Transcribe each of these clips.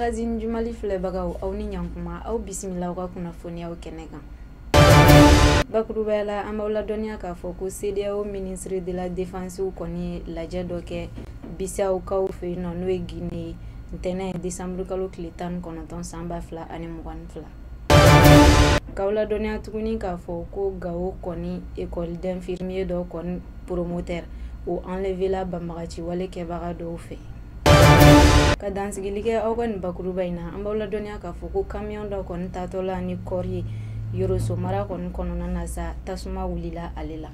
Magazine du Mali filɛbagaw, aw ni ɲankuma, aw bisimila aw ka kunnafoniyaw kɛnɛ kan. Bakurubaya la, an b'aw ladɔnniya k'a fɔ ko CEDEAO ministre de la défense kɔni ye lajɛ dɔ kɛ Bissau-kaw fɛ yen nɔ, n'o ye Guinée ye, ntɛnɛn décembre kalo tile 19 san 2022. K'aw ladɔnniya tuguni k'a fɔ ko Gao kɔni école d'infirmier dɔ kɔni promoteur o enlevé la banbagaci wale kɛbaga dɔw fɛ. Ka dansigili kɛ aw ka nin bakuruba in na, an b'aw ladɔnniya k'a fɔ ko camion dɔ kɔni taatɔla ni kɔɔri ye Yoroso mara kɔni kɔnɔna na sa, tasuma wulila ale la.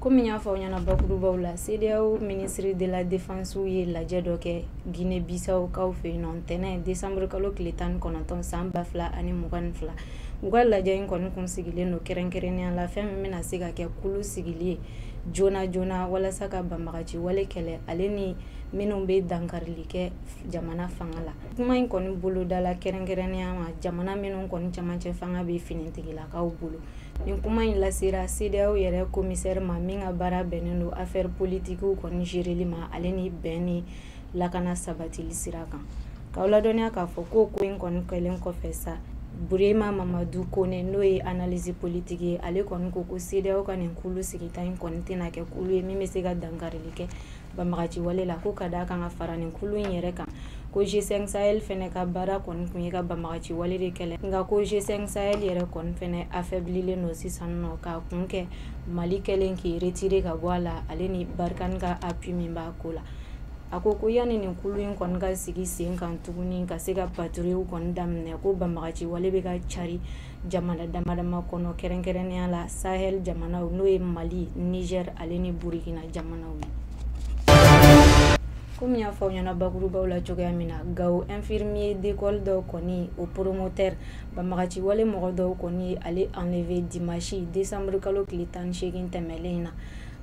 Komi n y'a fɔ aw ɲɛna bakurubaw la, CEDEAO ministre de la défense ye lajɛ dɔ kɛ Guinée Bissau kaw fɛ yen nɔ, ntɛnɛn décembre kalo tile 19 san 2022. U ka lajɛ in kɔni kun sigilen don kɛrɛnkɛrɛnnenya la fɛn min bɛna se ka kɛ kulu sigili ye joona joona walasa ka banbagaci wale kɛlɛ, ale ni minnu bɛ dankarili kɛ jamana fanga la. Kuma in kɔni bolodala kɛrɛnkɛrɛnnenya ma jamana minnu kɔni camancɛ fanga bɛ finitigilakaw bolo. Nin kuma in lasera CEDEAO yɛrɛ commissaire ma, min ka baara bɛnnen don affaire politique kɔni géreli ma, ale ni bɛn ni lakana sabatili sira kan. K'aw ladɔnniya k'a fɔ ko ko in kɔni kɛlen kɔfɛ sa, Burema Mamadu Kone, n'o ye analyse politique ye, ale kɔni ko ko CEDEAO ka nin kulu sigita in kɔni tɛna kɛ kulu ye min bɛ se ka dankarili kɛ banbagaci wale la, ko ka d'a kan ka fara nin kulu in yɛrɛ kan, ko G5 Sahel fɛnɛ ka baara kɔni kun ye ka banbagaci wale de kɛlɛ, nka ko G5 Sahel yɛrɛ kɔni fɛnɛ affaiblilen don sisan nɔ, k'a kun kɛ Mali kɛlen k'i retirer ka bɔ a la, ale ni Barkhane ka appui min b'a ko la. A ko ko yanni nin kulu in kɔni ka sigi sen kan tuguni ka se ka patrouille kɔni daminɛ, ko banbagaci wale bɛ ka cari jamana dama dama kɔnɔ, kɛrɛnkɛrɛnnenya la Sahel jamanaw, n'o ye Mali, Niger ale ni Burkina jamanaw ye. Komi y'a fɔ aw ɲɛna bakurubaw la cogoya min na, Gao infirmier d'école dɔw kɔni o promoteur, banbagaci wale mɔgɔ dɔw kɔni ye ale enlevé dimanche décembre kalo tile 18 tɛmɛlen in na.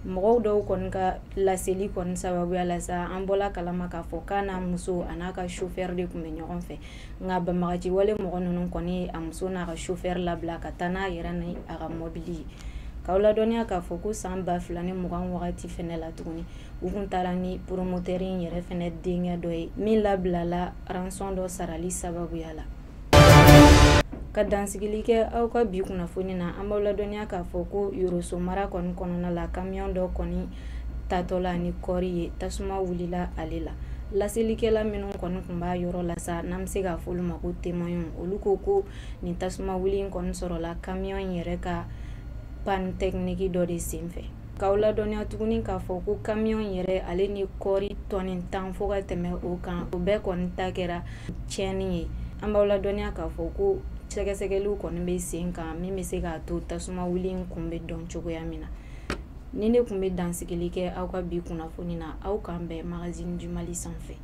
Mɔgɔw dɔw kɔni ka laseli kɔni sababuya la sa, an bɔla kalama k'a fɔ k'a n'a muso a n'a ka chauffeur de tun bɛ ɲɔgɔn fɛ, nka banbagaci wale mɔgɔ ninnu kɔni ye a muso n'a ka chauffeur labila ka taa n'a yɛrɛ ni a ka mɔbili ye. K'aw ladɔnniya k'a fɔ ko san 2020 wagati fɛnɛ la tuguni, u kun taara ni promoteur in yɛrɛ fɛnɛ denkɛ dɔ ye min labilala rançon dɔ sarali sababuya la. Ka dansigili kɛ aw ka bi kunnafoni na, an b'aw ladɔnniya k'a fɔ ko Yoroso mara kɔni kɔnɔna la, camion dɔ kɔni taatɔla ni kɔɔri ye, tasuma wulila ale la. Laselikɛla minnu kɔni tun b'a yɔrɔ la sa, n'an bɛ se k'a fɔ olu ma ko témoin, olu ko ko nin tasuma wuli in kɔni sɔrɔla camion in yɛrɛ ka panne technique dɔ de senfɛ. K'aw ladɔnniya tuguni k'a fɔ ko camion yɛrɛ ale ni kɔɔri tɔni 10 fo ka tɛmɛ o kan, o bɛɛ kɔni ta kɛra tiɲɛni ye. An b'aw ladɔnniya k'a fɔ ko sɛgɛsɛgɛliw kɔni bɛ sen kan min bɛ se k'a to tasuma wuli in kun bɛ dɔn cogoya min na. Ni ne tun bɛ dansigili kɛ aw ka bi kunnafoni na, aw k'an bɛn Magazine du Mali sanfɛ.